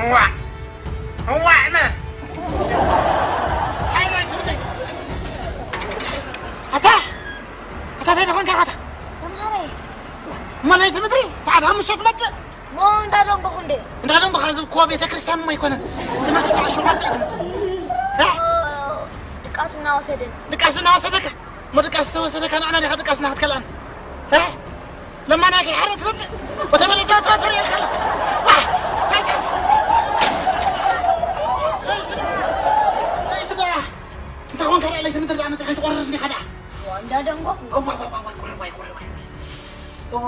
እዋ እዋ መ እንታይ ናይ ትምህርቲ ኣታ ኣታ እንታይ ደኾንካ ኣታ ተምሃራይ እሞ ናይ ትምህርቲ ሰዓት ሓሙሽተ ትመጽእ ሞ እንዳደንጎኹ እንደ እንዳደንጎኻ እዚ እኮ ቤተ ክርስቲያን እሞ ኣይኮነን ትምህርቲ ሰዓት ሸውዓተ እዩ ትመጽእ እ? ድቃስ እናወሰደን ድቃስ እናወሰደካ እሞ ድቃስ ዝተወሰደካ ንዕና ዲኻ ድቃስና ክትከልኣን እ? ለማና ከይሓረ ትመጽእ ወተበለ ዘወተወ ተርእየካ ኣለኹ እንታይ ኮንካ ደኣ ለይቲ ምድር ደኣ መጽእ ከይትቆርር እንዲኻ ደኣ እንዳደንጎኹ እዋ እዋ እዋ ቁሪ ዋይ ቁሪ ዋይ ቁሪ እዎ